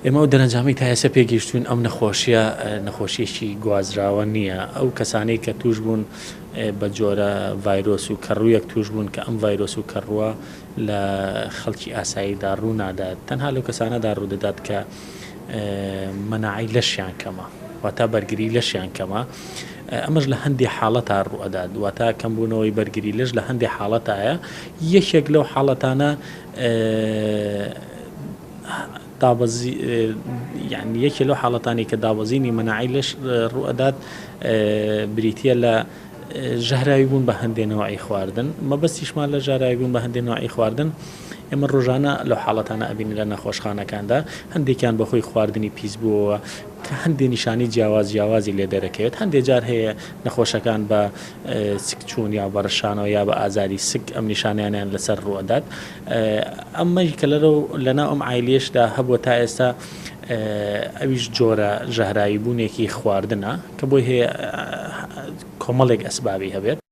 ئێمە ئەو دەرەنجامەی تا ئێستا پێگەیشتووین ئەم نەخۆشیە نەخۆشیەکی گوازراوە نییە، ئەو کەسانەی کە توش بوون بە جۆرە ڤایرۆس و کەڕوویەک توش بوون کە ئەم ڤایرۆس و کەڕووە لە خەڵکی ئاساییدا ڕوو نادات، تەنها لەو کەسانەدا ڕوودەدات کە مەناعەی لەشیان کەمە واتا بەرگری لەشیان کەمە، ئەمەش لە هەندێ حاڵەتا ڕووئەدات واتا کەمبوونەوەی بەرگری لەش لە هەندێ حاڵەتایە، یەکێک لەو حاڵەتانە دابەزی یانی یەکێ لەو حاڵەتانەی کە دابەزینی مەناعەی لەش ڕووئەدات بریتییە لە ژەهراوی بوون بە هەندێ نەوعی خواردن، مەبەستیشمان لە ژەهراوی بوون بە هەندێ نەوعی خواردن ئێمە ڕۆژانە لەو حاڵەتانە ئەبینین لە نەخۆشخانەکاندا هەندێکیان بەهۆی خواردنی پیسبووەوە کە هەندێ نیشانەی جیاواز جیاوازی لێ دەرەکەوێت، هەندێ جار هەیە نەخۆشەکان بە سکچوون یا بە ڕشانەوە یا بە ئازاری سک ئەم نیشانەیانیان لەسەر ڕووئەدات. ئەمەی کە لەرەو لەناو ئەم عایلەیەشدا هەبووە تا ئێستا ئەویش جۆرە ژەهراوی بوونێکی خواردنە کە بۆی هەیە کۆمەڵێک ئەسبابی هەبێت.